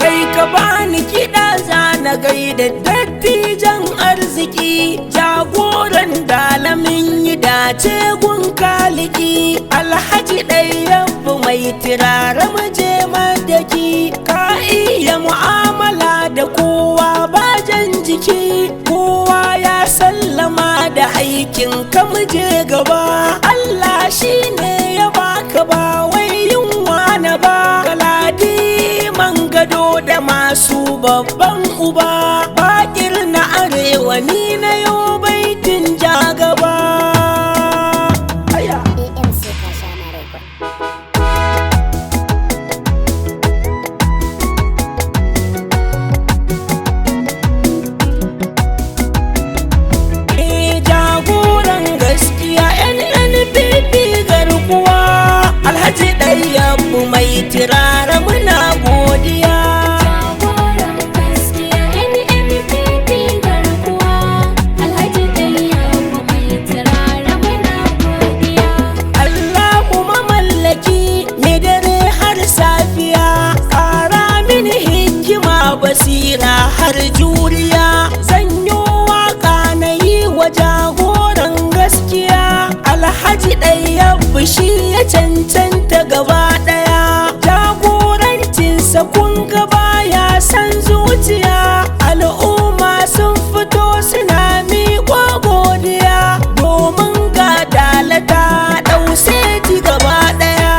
Kai ka bani kiɗa zana gaida dattijan arziki, jagoran dalamin yi dace gun kaliki, Alhaji Ɗayyabu Mai Turare, muje madaki. Ka iya mu'amala da kowa, bajan jiki, kowa ya sallama da aikin ka. Muje gaba, Allah shine ya baka, ba wai yunwa na ba. Galadi man gado da masu babban uba, bakir na arewa, ni na yo baitin ja gaba. Aya. AMC Kashana Record. Eh, jagoran gaskiya, NNPP garkuwa, Alhaji Ɗayyabu Mai Turare, muna godiya. Jagoran gaskiya, NNPP garkuwa, Alhaji Ɗayyabu Mai Turare, muna godiya. Allahu mamallaki mai dare har safiya, ƙara mini hikima, basira har juriya. Zan yi waka na yi wa jagoran gaskiya, Alhaji Ɗayyabu, shi ya cancanta gaba ɗaya. Jagorancinsa kun gaba ya san zuciya, al'umma sun fito suna miƙo godiya, domin ga dalata ɗau ji gaba ɗaya.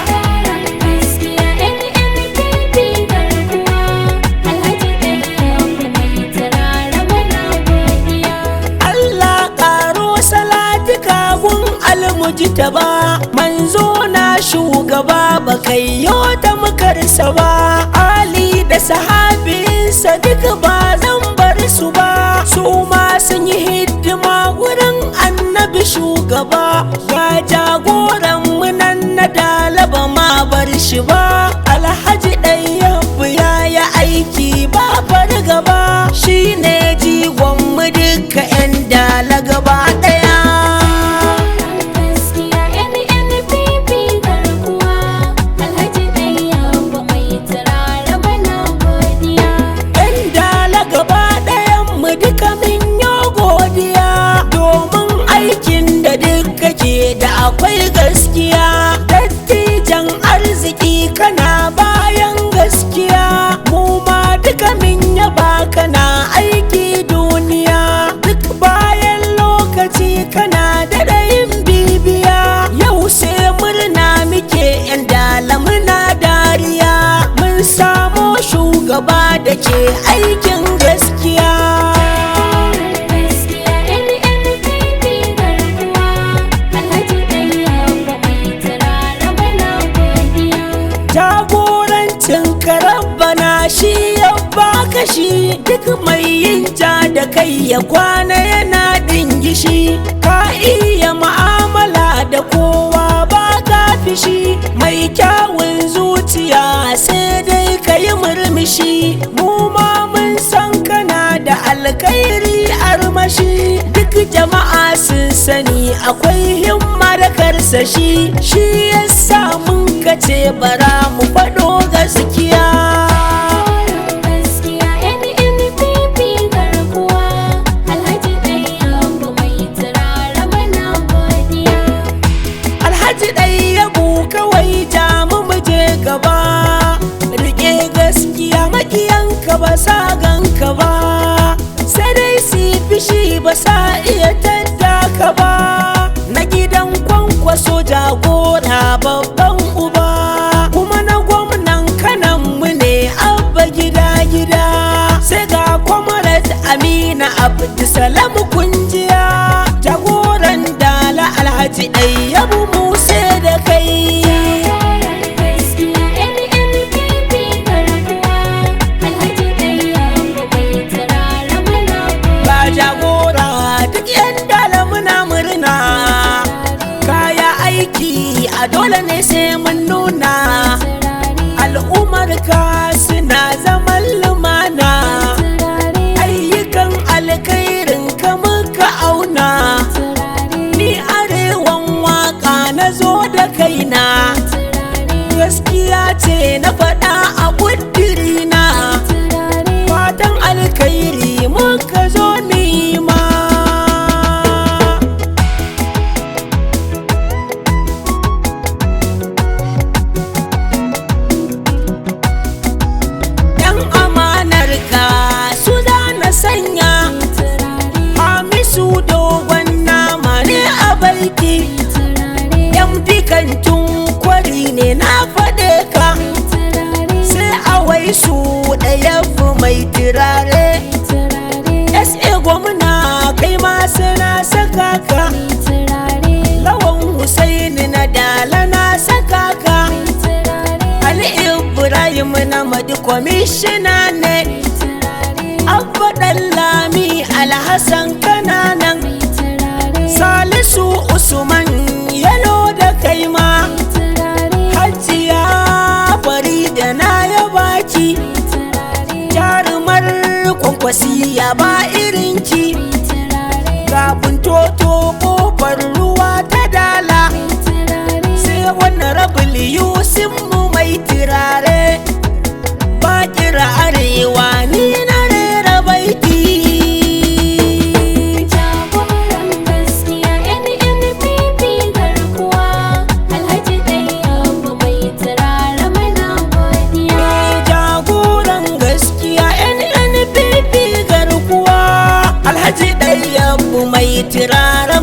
Jagoran gaskiya, NNPP garkuwa, Alhaji Ɗayyabu Mai Turare, muna godiya. Allah ƙaro salatika gun almujtaba, manzo na shugaba, ba kai yo ta mukarsa ba. Ali da sahabinsa duk ba zan bar su ba, su ma sun yi hidima gurin annabi shugaba. Ga jagoran mu nan na dalaba, ma bar shi ba, Alhaji Ɗayyabu ya yi aiki ba fargaba, shine jigon mu duka 'yan dala gaba ɗaya. Jagoran gaskiya, NNPP garkuwa, Alhaji Ɗayyabu Mai Turare, muna godiya. 'Yan dala gaba ɗayan mu duka min yo godiya, domin aikin da duka ke da akwai gaskiya. Dattijan arziki, kana bayan gaskiya, mu ma duka min yaba, kana aiki duniya. Duk bayan lokaci kana daɗa yin bibiya. Yau sai murna muke, 'yan dala muna dariya, mun samo shugaba da ke aikin gaskiya. Jagoran gaskiya, NNPP garkuwa, Alhaji Ɗayyabu Mai Turare, muna godiya. Jagorancin karabbana shi ya baka shi, duk mai yin ja da kai ya kwana yana dingishi. Ka iya mu'amala da kowa, ba ka fishi, mai kyawun zuciya, sai dai ka yi murmushi. Mu ma mun san kana da alkhairi armashi, duk jama'a sun sani akwai himma da karsashi. Shi yasa mun kace bara mu faɗo gaskiya. Jagoran gaskiya, NNPP garkuwa, Alhaji Ɗayyabu Mai Turare, muna godiya. Alhaji Ɗayyabu, kawai ja mu muje gaba, rike gaskiya, makiyanka ba sa ganka ba, sai dai su yi fishi, ba sa iya tattaka ba. Na gidan Kwankwaso, jagora babban uba, kuma na gwamnan kanan mu ne, Abba Gida Gida. Sai ga Comrade Amina Abdulsalam Kunjiya, jagoran dala, Alhaji Ɗayyabu Musa da kai. Jagoran gaskiya, NNPP garkuwa, Alhaji Ɗayyabu Mai Turare, muna Ba jagora, duk yan dala muna murna, kaya aiki a dole ne sai mun nuna. Al'ummar ka suna zaman lumana, ayyukan alkhairin ka muka auna. dace na faɗa a ƙudirina. Turare. Fatan alkhairi muka zo nima. Yan amanar ka su za na sanya. Turare. Hamisu dogon nama ne a baiti. Turare. MD kantin kwari ne na faɗe ka. Turare. Sai a waisu ɗaya fi mai turare. Turare. SA gwamna kai ma sai na saka ka. Turare. Lawan Husaini na dala na saka ka. Turare. Ali Ibrahim na madi kwamishina ne. Turare. Abba Lami Alhassan kananan. Turare. Salisu Usman yalo da kai ma. Turare. Hajiya Farida na ya baki. Turare. Jarumar kwankwasiya ba irinki. Turare. Kafin toto kofar ruwa ta dala. Turare. Sai wannan rabin Yusuf mu mai turare. Ba kira arewa ni na rera baiti. Jagoran gaskiya NNPP garkuwa, Alhaji Ɗayyabu mai turare muna godiya. Jagoran gaskiya NNPP garkuwa, Alhaji Ɗayyabu mai turare.